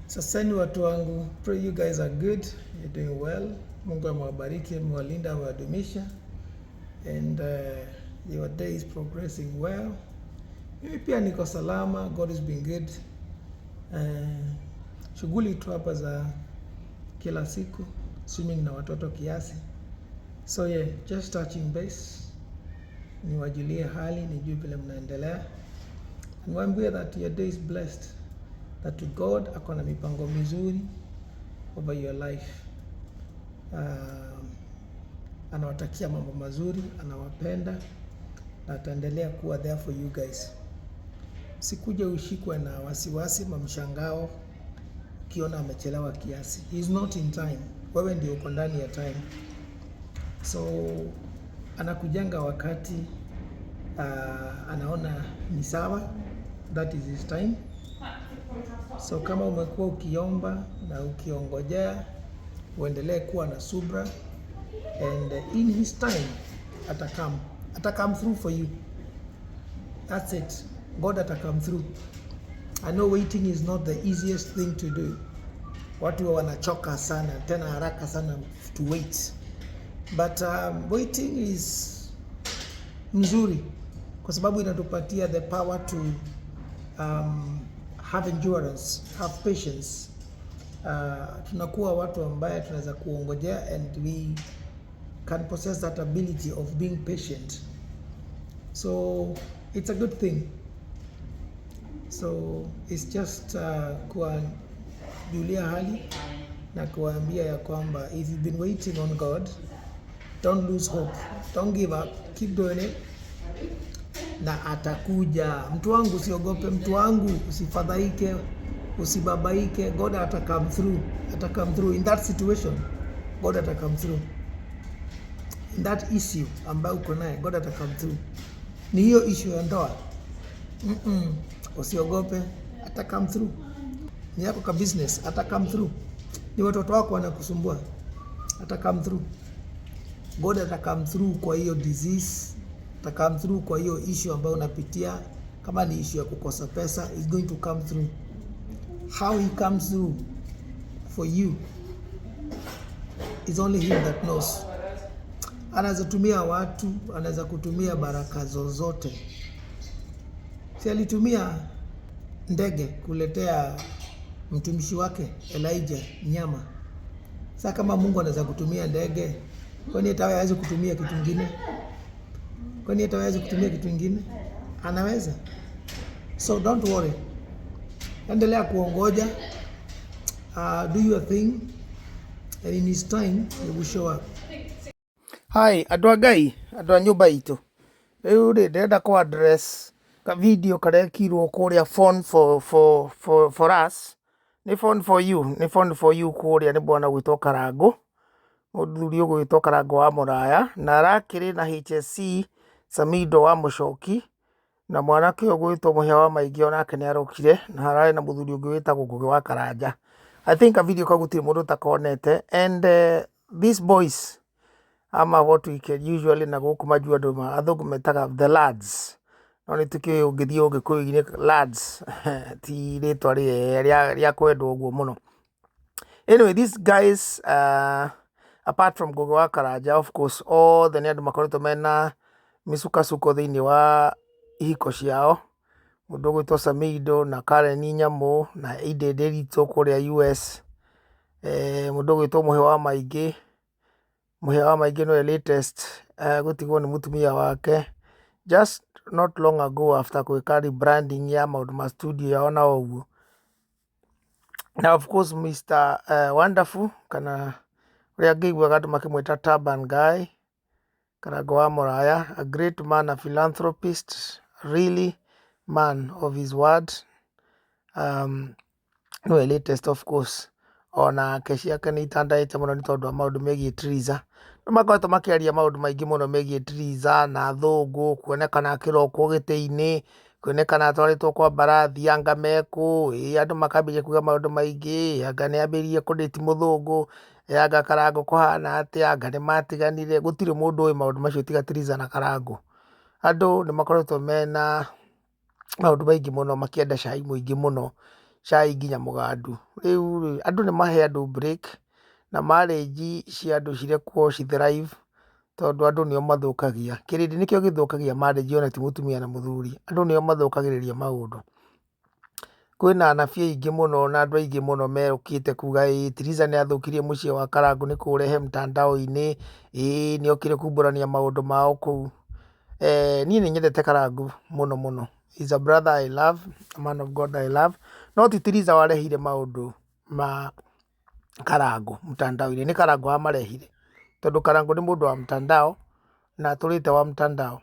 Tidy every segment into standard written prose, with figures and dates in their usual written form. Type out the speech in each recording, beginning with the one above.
Saseni watu wangu, pray you guys are good, you're doing well. Mungu amewabariki, amewalinda, amewadumisha and your day is progressing well. Mimi pia niko salama, God has been good. Shughuli tu hapa za kila siku, swimming na watoto kiasi. So yeah, just touching base, niwajulie hali, nijue vile mnaendelea. Niwaambie that your day is blessed, that God ako na mipango mizuri over your life. Anawatakia mambo mazuri, anawapenda na ataendelea kuwa there for you guys. Sikuja ushikwe na wasiwasi ma mshangao ukiona amechelewa kiasi. He is not in time. Wewe ndio uko ndani ya time. So anakujanga wakati anaona ni sawa, that is his time. So kama umekuwa ukiomba na ukiongojea, uendelee kuwa na subra and in his time atacome, ata come through for you. That's it. God ata come through. I know waiting is not the easiest thing to do. Watu wa wanachoka sana tena haraka sana to wait, but waiting is mzuri kwa sababu inatupatia the power to have endurance, have patience. Tunakuwa watu ambaye tunaweza kuongojea and we can possess that ability of being patient. So it's a good thing. So it's just kuwajulia hali na kuwaambia ya kwamba if you've been waiting on God, don't lose hope, don't give up, keep doing it na atakuja. Mtu wangu usiogope, mtu wangu usifadhaike, usibabaike. God ata come through, ata come through in that situation. God ata come through in that issue ambayo uko naye, God ata come through. Ni hiyo issue ya ndoa, Usiogope, ata come through. Ni yako ka business, ata come through. Ni watoto wako wanakusumbua, ata come through. God ata come through kwa hiyo disease, ata come through kwa hiyo issue ambayo unapitia. Kama ni issue ya kukosa pesa, is going to come through. How he comes through for you is only him that knows. Anaweza tumia watu, anaweza kutumia baraka zozote. Si alitumia ndege kuletea mtumishi wake Elijah nyama. Sasa kama Mungu anaweza kutumia ndege, kwani hata hawezi kutumia kitu kingine? Kwani hata hawezi kutumia kitu kingine? Anaweza. So don't worry, endelea kuongoja. Do your thing and in his time he will show up. Hi, andũ a Ngai, andũ a nyũmba itũ. Rĩu rĩ, ndĩrenda kũ address ka video karekirwo kũrĩa phone for us. Nĩ phone for you, nĩ phone for you kũrĩa nĩ bwana gwĩtwo Karangũ. Mũthuri ũgwĩtwo Karangũ wa Mũraya na arakĩrĩ na HSC Samido wa Mũcoki na mwanake ũyũ ũgwĩtwo Mũhĩa wa Maingĩ onake nĩ arokire na hararĩ na mũthuri ũngĩ wĩtagwo Ngũgĩ wa Karanja. I think a video kau gũtirĩ mũndũ ũtakonete and these boys ama what we can usually na gũkũ majua andũ athũngũ metaga the lads, no nĩ tũkĩũĩ ũngĩthiĩ ũgĩkũyũ-inĩ lads ti rĩtwa rĩa kwendwo ũguo mũno. Anyway, these guys, apart from Ngũgĩ wa Karanja, of course, othe nĩ andũ makoretwo mena mĩcukasuko thĩinĩ wa ihiko ciao. Mũndũ ũgwĩtwo Samido na Karen Nyamũ na Ida Nderitu kũrĩa US. Mũndũ ũgwĩtwo Mũhĩa wa Maingĩ, Mũhĩa wa Maingĩ nĩwe latest gũtigwo nĩ mũtumia wake just not long ago after gwĩka rebranding ya maũndũ ma studio yao na ũguo. Na of course Mr. Wonderful kana ũrĩa ngĩiguaga andũ makĩmwĩta Turban Guy, Karangũ wa Mũraya, a great man, a philanthropist, really man of his word. Nĩwe latest of course onake ciake nĩ itandaĩte mũno nĩ tondũ wa maũndũ megiĩ Triza. Nĩ makoretwo makĩaria maũndũ maingĩ mũno megiĩ Triza na athũngũ kuonekana akĩrokwo gĩtĩ-inĩ, kuonekana atwarĩtwo kwa mbarathi anga mekũ, ĩ andũ makambĩrĩria kuga maũndũ maingĩ, anga nĩ ambĩrĩirie kũdate mũthũngũ, ĩ anga Karangũ kũhana atĩa, anga nĩ matiganire, gũtirĩ mũndũ ũĩ maũndũ macio tiga Triza na Karangũ. Andũ nĩ makoretwo mena maũndũ maingĩ mũno makĩenda cai mũingĩ mũno. Cai nginya mũgandu. Rĩu rĩ, andũ nĩ mahe andũ break na marriage cia andũ cirekwo ci thrive tondũ andũ nĩo mathũkagia. Kĩrĩndĩ nĩkĩo gĩthũkagia marriage ona ti mũtumia na mũthuri. Andũ nĩo mathũkagĩrĩria maũndũ. Kwĩna anabii aingĩ mũno na andũ aingĩ mũno mokĩte kuga ĩĩ Triza nĩ athũkirie mũciĩ wa Karangũ nĩ kũũrehe mtandao-inĩ, ĩĩ nĩ okire kumbũrania maũndũ mao kũu. Niĩ nĩ nyendete Karangũ mũno mũno. He is a brother I love, a man of God I love. No ti Triza warehire maũndũ ma Karangũ mtandao-inĩ, nĩ Karangũ wamarehire. Tondũ Karangũ nĩ mũndũ wa mtandao na atũrĩte wa mtandao.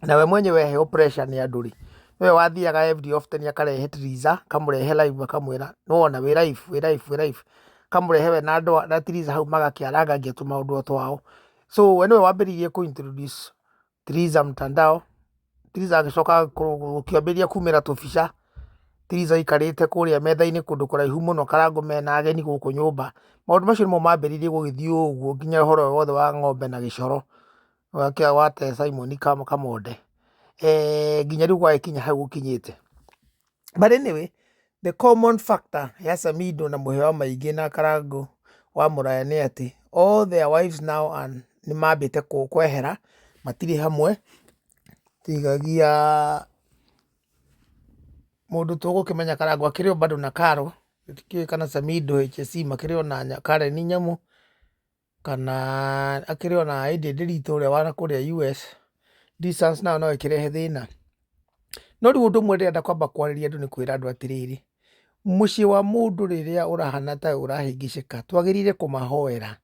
Na we mwenyewe aheo pressure nĩ andũ rĩ, nĩwe wathiaga every often akarehe Triza, akamũrehe live akamwĩra nĩwona wĩ live, wĩ live, wĩ live. Akamũrehe we na andũ na Triza hau magakĩarangagia tũmaũndũ o twao. So we nĩwe wambĩrĩirie kũ introduce Triza mtandao. Triza agĩcoka gũkĩambĩrĩria kumĩra tũbica, Triza aikarĩte kũrĩa metha-inĩ kũndũ kũraihu mũno Karangũ mena ageni gũkũ nyũmba. Maũndũ macio nĩmo mambĩrĩirie gũgĩthiĩ ũguo nginya ũhoro ũyũ wothe wa ng'ombe na gĩcoro wate Simon Kamonde nginya rĩu gwagĩkinya hau gũkinyĩte. But anyway, the common factor ya Samido na Mũhĩa wa Maingĩ na Karangũ wa Mũraya nĩ atĩ all their wives now and nĩ mambĩte kwehera, matirĩ hamwe, tigagia mũndũ tũgũkĩmenya Karangũ akĩrĩ o bado na Karo, tũtikĩũĩ kana Samido HSC makĩrĩ o na Karen Nyamu, kana akĩrĩ o na Eddie Ndiritu ũrĩa wa kũrĩa US, distance nayo no ĩkĩrehe thĩna. No rĩu ũndũ ũmwe ndĩrenda kwamba kwarĩria andũ nĩ kwĩra andũ atĩrĩrĩ, mũciĩ wa mũndũ rĩrĩa ũrahana ta ũrahĩngĩcĩka, twagĩrĩire kũmahoera,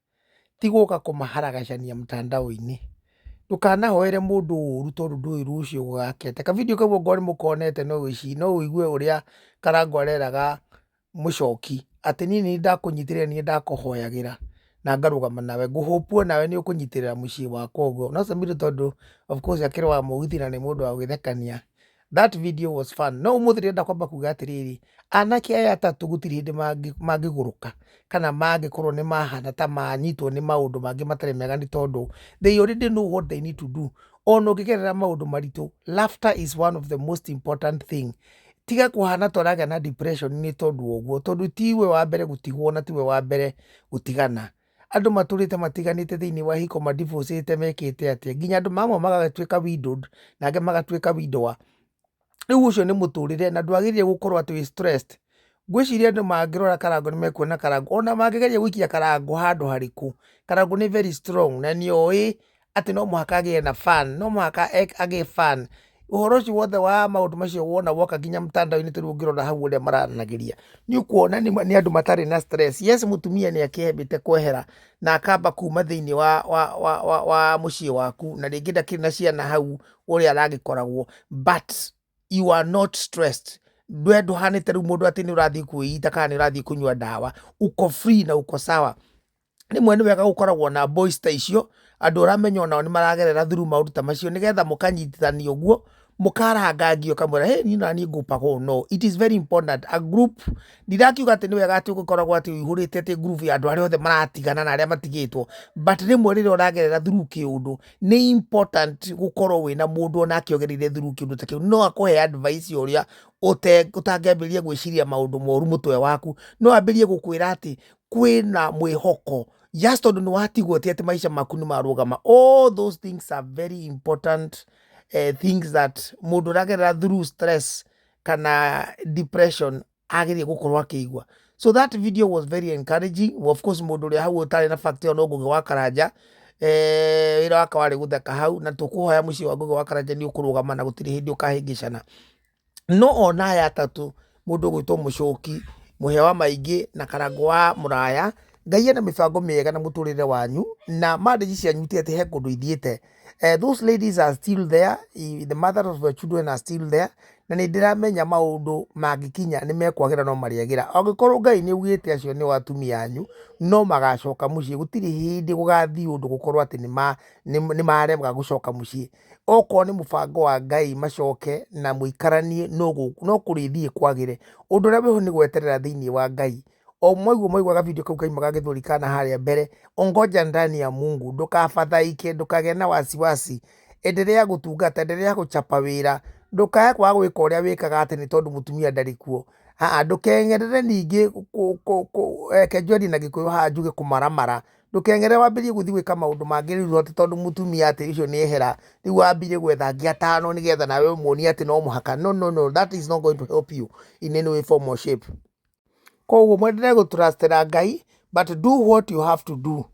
ti gũka kũmaharagacania mtandao-inĩ. Ndũkanahoere mũndũ ũru tondũ ndũĩ rũciũ gũgakĩa atĩa. Ka video kau okorwo nĩ mũkonete no ũigue ũrĩa Karangũ areraga Mũchoki atĩ niĩ nĩ niĩ ndakũnyitĩrĩire nĩ niĩ ndakũhoyagĩra na ngarũgama nawe, ngũ hope onawe nĩ ũkũnyitĩrĩra mũciĩ wakwa ũguo. No Samido tondũ of course akĩrĩ wa mũgithi na nĩ mũndũ wa gũgĩthekania, that video was fun. No ũmũthĩ ndĩrenda kwamba kuga atĩrĩrĩ, anake aya atatũ gũtirĩ hĩndĩ mangĩgũrũka kana mangĩkorwo nĩ mahana ta manyitwo nĩ maũndũ mangĩ matarĩ mega nĩ tondũ they already know what they need to do. Ona ũngĩgerera maũndũ maritũ, laughter is one of the most important thing. Tiga kũhana ta ũragĩa na depression nĩ tondũ wa ũguo, tondũ tiwe wa mbere gũtigwo na tiwe wa mbere gũtigana. Andũ matũrĩte matiganĩte thĩinĩ wa ihiko ma divorce ĩte mekĩte atĩa, nginya andũ mamwe magagĩtuĩka widowed na angĩ magatuĩka widower. Rĩu ũcio nĩ mũtũrĩre na ndwagĩrĩire gũkorwo atĩ wĩ stressed. Ngwĩciria andũ mangĩrora Karangũ nĩ mekuona Karangũ, ona mangĩgeria gũikia Karangũ handũ harĩkũ, Karangũ nĩ very strong na nĩ oĩ atĩ no mũhaka agĩe na fan, no mũhaka agĩe fan. Ũhoro ũcio wothe wa maũndũ macio wona woka nginya mtandao-inĩ ta rĩu ũngĩrora hau ũrĩa maranagĩria, nĩ ũkuona nĩ andũ matarĩ na stress. Yes, mũtumia nĩ akĩambĩte kwehera na akamba kuma thĩinĩ wa mũciĩ waku na rĩngĩ ndakĩrĩ na ciana hau ũrĩa aragĩkoragwo but you are not stressed. We ndũhanĩte rĩu mũndũ atĩ nĩ ũrathiĩ kwĩita kana nĩ ũrathiĩ kũnyua ndawa, uko free na uko sawa. Rĩmwe nĩ wega gũkoragwo na boys ta icio, andũ ũramenya onao nĩ maragerera through maũndũ ta macio nĩgetha mũkanyitithanio ũguo, mũkarangangio ũkamwĩra hey, niĩ naniĩ ngũpaga ũũ no. It is very important a group, ndirakiuga atĩ nĩ wega atĩ ũgĩkoragwo atĩ ũihũrĩte atĩ group ya andũ arĩa othe maratigana na arĩa matigĩtwo, but rĩmwe rĩrĩa ũragerera through kĩũndũ, nĩ important gũkorwo wĩna mũndũ onake ũgereire through kĩũndũ ta kĩu, no akũhe advice ya ũrĩa ũtangĩambĩrĩria gwĩciria maũndũ moru mũtwe waku, no ambĩrĩrie gũkwĩra atĩ kwĩna mwĩhoko just tondũ nĩ watigwo ti atĩ maica maku nĩ marũgama. All those things are very important things that mũndũ ũragerera through stress kana depression agĩrĩire gũkorwo akĩigua. So that video was very encouraging. Of course mũndũ ũrĩa hau ũtarĩ na fact ĩyo no Ngũgĩ wa Karanja, wĩra wake warĩ gũtheka hau, na tũkũhoya mũciĩ wa Ngũgĩ wa Karanja nĩ ũkũrũgama na gũtirĩ hĩndĩ ũkahĩngĩcana. No ona aya atatũ, mũndũ ũgwĩtwo Mũcũki, Mũhĩa wa Maingĩ na Karangũ wa Mũraya, Ngai ena mĩbango mĩega na mũtũrĩre wanyu na marriage cianyu ti atĩ he kũndũ ithiĩte. Those ladies are still there, the mother of your children are still there, na nĩ ndĩramenya maũndũ mangĩkinya nĩ mekwagĩra no marĩagĩra. Angĩkorwo Ngai nĩ augĩte acio nĩo atumia anyu, no magacoka mũciĩ, gũtirĩ hĩndĩ gũgathiĩ ũndũ gũkorwo atĩ nĩ marega gũcoka mũciĩ. Okorwo nĩ mũbango wa Ngai macoke na mũikaranie no kũrĩthiĩ kwagĩre. Ũndũ ũrĩa wĩho nĩ gweterera thĩinĩ wa Ngai. O mwaigua mwaigua video kau kaima ga gĩthweri kana harĩa mbere, ongoja ndani ya Mungu, ndũkabathaike, ndũkagĩe na wasiwasi, endelea gũtungata, endelea gũchapa wĩra, ndũkae kwaga gwĩka ũrĩa wĩkaga atĩ nĩ tondũ mũtumia ndarĩ kuo. Aa, ndũkeng'erere ningĩ reke njarie na Gĩkũyũ haha njuge kũmaramara. Ndũkeng'erere wambĩrĩrie gũthiĩ gwĩka maũndũ mangĩ rĩu atĩ tondũ mũtumia atĩ ũcio nĩ ehera, rĩu wambĩrĩrie gwetha angĩ atano nĩgetha nawe ũmuonie atĩ no mũhaka. No, no, no, that is not going to help you in any way, form or shape. Koguo mwendelee gũtrustĩra Ngai, but do what you have to do.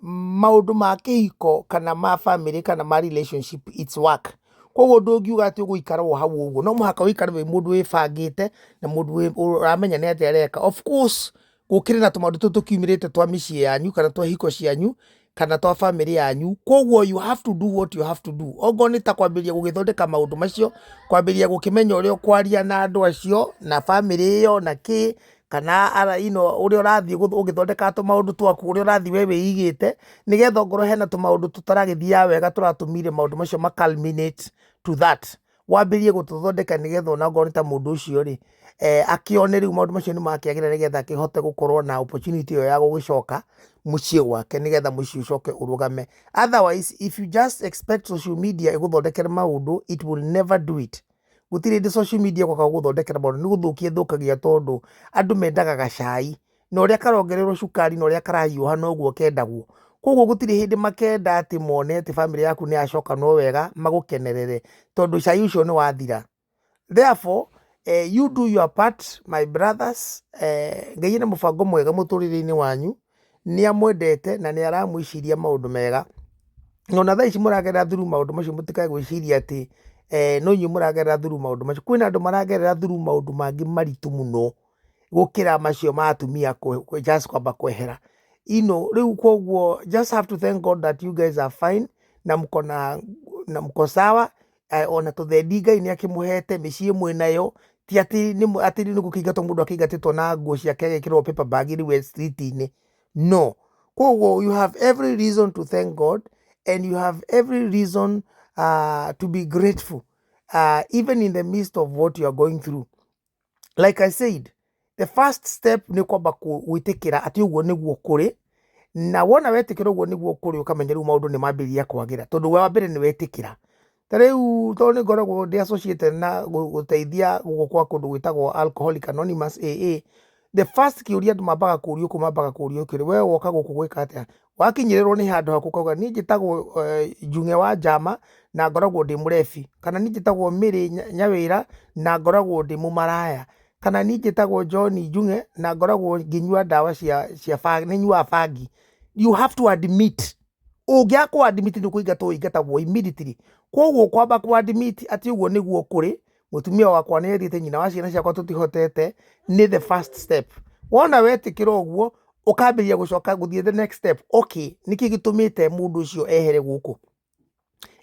Maũndũ ma kĩhiko kana ma family kana ma relationship, it's work. Koguo ndũngiuga atĩ ũgũikara o hau ũguo, no mũhaka ũikare wĩ mũndũ wĩbangĩte na mũndũ ũramenya nĩ atĩa areka. Of course gũkĩrĩ na tũmaũndũ tũtũ tũkiumĩrĩte twa mĩciĩ yanyu kana twa hiko cianyu kana twa family yanyu, koguo you have to do what you have to do. Okorwo nĩ ta kwambĩrĩria gũgĩthondeka maũndũ macio, kwambĩrĩria gũkĩmenya ũrĩa ũkwaria na andũ acio na family ĩyo na kĩ, kana ũrĩa ũrathiĩ ũgĩthondekaga tũmaũndũ twaku, ũrĩa ũrathiĩ we wĩigĩte, nĩgetha ongorwo hena tũmaũndũ tũtaragĩthiaga wega tũratũmire maũndũ macio ma culminate to that, wambĩrĩrie gũtũthondeka nĩgetha ona okorwo nĩ ta mũndũ ũcio rĩ, akĩone rĩu maũndũ macio nĩ makĩagĩra nĩgetha akĩhote gũkorwo na opportunity ĩyo ya gũgĩcoka mũciĩ gwake nĩgetha mũciĩ ũcoke ũrũgame. Otherwise, if you just expect social media ĩgũthondekere maũndũ, it will never do it. Gũtirĩ hĩndĩ social media ĩgoka gũgũthondekera maũndũ, nĩ gũthũkia ĩthũkagia tondũ andũ mendaga gacai na ũrĩa karongererwo cukari na ũrĩa karahiũha noguo kendagwo. Koguo gũtirĩ hĩndĩ makenda atĩ mone atĩ family yaku nĩ yacoka no wega magũkenerere tondũ cai ũcio nĩ wathira. Therefore, you do your part, my brothers. Ngai ena mũbango mwega mũtũrĩre-inĩ wanyu, nĩ amwendete na nĩ aramwĩciria maũndũ mega. Na ona thaa ici mũragerera through maũndũ macio, mũtikae gwĩciria atĩ no inyuĩ mũragerera through maũndũ macio. Kwĩna andũ maragerera through maũndũ mangĩ maritũ mũno gũkĩra macio ma atumia just kwamba kwehera. Rĩu koguo just have to thank God that you guys are fine na mko na mko sawa. Ona tũthendi Ngai nĩ akĩmũhete, mĩciĩ mwĩnayo, ti atĩ atĩ nĩ gũkĩingatwo mũndũ akĩingatĩtwo na nguo ciake agekĩrwo paper bag rĩu e street-inĩ. No. Koguo you have every reason to thank God and you have every reason to be grateful even in the midst of what you are going through. Like I said, the first step nĩ kwamba gwĩtĩkĩra atĩ ũguo nĩguo kũrĩ, na wona wetĩkĩra ũguo nĩguo kũrĩ, ũkamenya rĩu maũndũ nĩ mambĩrĩria kwagĩra tondũ wa mbere nĩ wetĩkĩra. Ta rĩu tondũ nĩ ngoragwo ndĩ associated na gũteithia gũkũ kwa kũndũ gwĩtagwo Alcoholic Anonymous, AA, the first kĩũria andũ mambaga kũũrio kũ mambaga kũũrio kĩũria, we woka gũkũ gwĩka atĩa? Wakinyĩrĩrwo nĩ handũ haku ũkauga niĩ njĩtagwo Njung'e wa Njama na ngoragwo ndĩ mũrebi, kana niĩ njĩtagwo Mary Nyawĩra na ngoragwo ndĩ mũmaraya, kana niĩ njĩtagwo John Njung'e na ngoragwo ngĩnyua ndawa cia nĩ nyuaga bangi. You have to admit. Ũngĩaga kũ admit nĩ kũingatwo ũingatagwo immediately. Koguo kwamba kũ admit atĩ ũguo nĩguo kũrĩ, mũtumia wakwa nĩ athiĩte, nyina wa ciana ciakwa tũtihotete, nĩ the first step. Wona wetĩkĩra ũguo, ũkambĩrĩria gũcoka gũthiĩ the next step. Okay, nĩkĩ gĩtũmĩte mũndũ ũcio ehere gũkũ?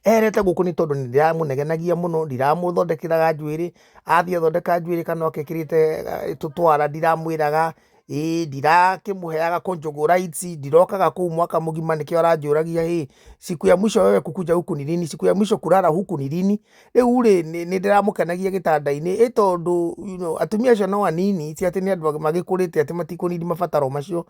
Eherete gũkũ nĩ tondũ nĩ ndĩramũnegenagia mũno, ndiramũthondekeraga njuĩrĩ, athiĩ athondeka njuĩrĩ kana okekĩrĩte tũtwara ndiramwĩraga, ĩĩ ndirakĩmũheaga conjugal rights, ndirokaga kũu mwaka mũgima nĩkĩo aranjũragia, ĩ siku ya mwisho wewe kukuja huku ni lini, siku ya mwisho kulala huku ni lini? Rĩu rĩ nĩ ndĩramũkenagia gĩtanda-inĩ, ĩ tondũ atumia acio no anini, ti atĩ nĩ andũ magĩkũrĩte atĩ matikũnidi mabataro macio.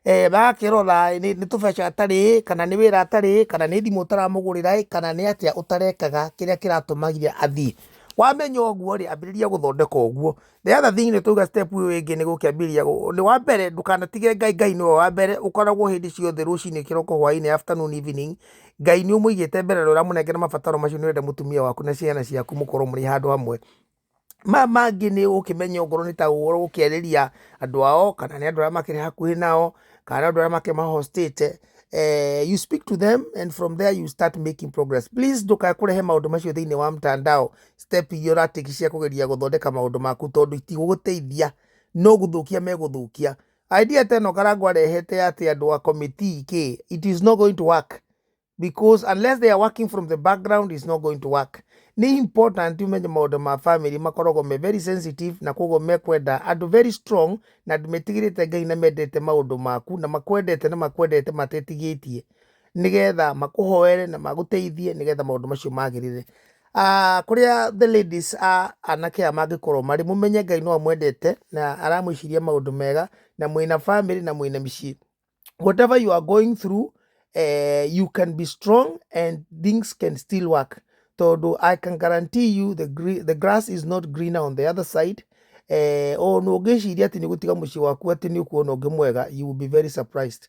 Magakĩrora nĩ tũbeca atarĩ, kana nĩ wĩra atarĩ, kana nĩ thimũ ũtaramũgũrĩra ĩ, kana nĩ atĩa ũtarekaga kĩrĩa kĩratũmagire athiĩ. Wamenya ũguo rĩ, ambĩrĩria gũthondeka ũguo. The other thing nĩ tauga step ĩyo ĩngĩ nĩ gũkĩambĩrĩria nĩ wa mbere ndũkanatige Ngai, Ngai nĩwe wa mbere, ũkoragwo hĩndĩ ciothe rũcinĩ, kĩroko, hwaĩ-inĩ, afternoon, evening, Ngai nĩ ũmũigĩte mbere na ũramũnengera mabataro macio nĩ ũrenda mũtumia waku na ciana ciaku mũkorwo mũrĩ handũ hamwe. Maya mangĩ nĩ ũkĩmenya okorwo nĩ ta ũhoro gũkĩarĩria andũ ao kana nĩ andũ arĩa makĩrĩ hakuhĩ nao kana andũ arĩa makĩmahostĩte, you speak to them and from there you start making progress. Please ndũkae kũrehe maũndũ macio thĩinĩ wa mtandao, step iria ũratake cia kũgeria gũthondeka maũndũ maku tondũ itigũgũteithia, no gũthũkia megũthũkia. Idea ta ĩno Karangũ arehete atĩ andũ a committee kĩ, it is not going to work because unless they are working from the background, it's not going to work. Nĩ important umenye maũndũ ma family makoragwo me very sensitive na koguo mekwenda andũ very strong na andũ metigĩrĩte Ngai na mendete maũndũ maku na makwendete na makwendete matetigĩtie nĩgetha makũhoere na magũteithie nĩgetha maũndũ macio magĩrĩre. Kũrĩa the ladies a anake aya mangĩkorwo marĩ, mũmenye Ngai no amwendete na aramwĩciria maũndũ mega na mwĩna family na mwĩna mĩciĩ. Whatever you are going through, you can be strong and things can still work. Tondũ I can guarantee you the grass is not greener on the other side. Eh, ona ũngĩciria atĩ nĩ ũgũtiga mũciĩ waku atĩ nĩ ũkuona ũngĩ mwega, you will be very surprised.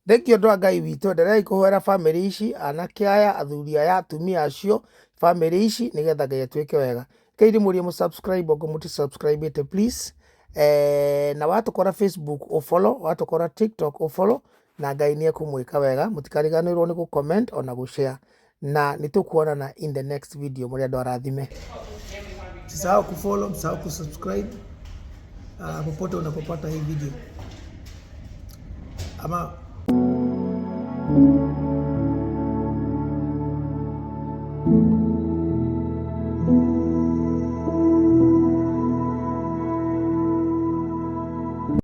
Thengiũ andũ a Ngai witũ, endereai kũhoera famĩlĩ ici, anake aya, athuri aya, atumia acio, famĩlĩ ici, nĩgetha Ngai atwĩke wega. Rekei ndĩmũrie mũ subscribe okorwo mũti subscribe ĩte please. Eh, na watũkora Facebook ũ follow, watũkora TikTok ũ follow, na Ngai nĩ ekũmwĩka wega. Mũtikariganĩrwo nĩ gũ comment ona gũ share. Na nĩ tũkuonana in the next video mũrĩ andũ arathime. Msisahau kufollow, msisahau kusubscribe popote unapopata hii video. Ama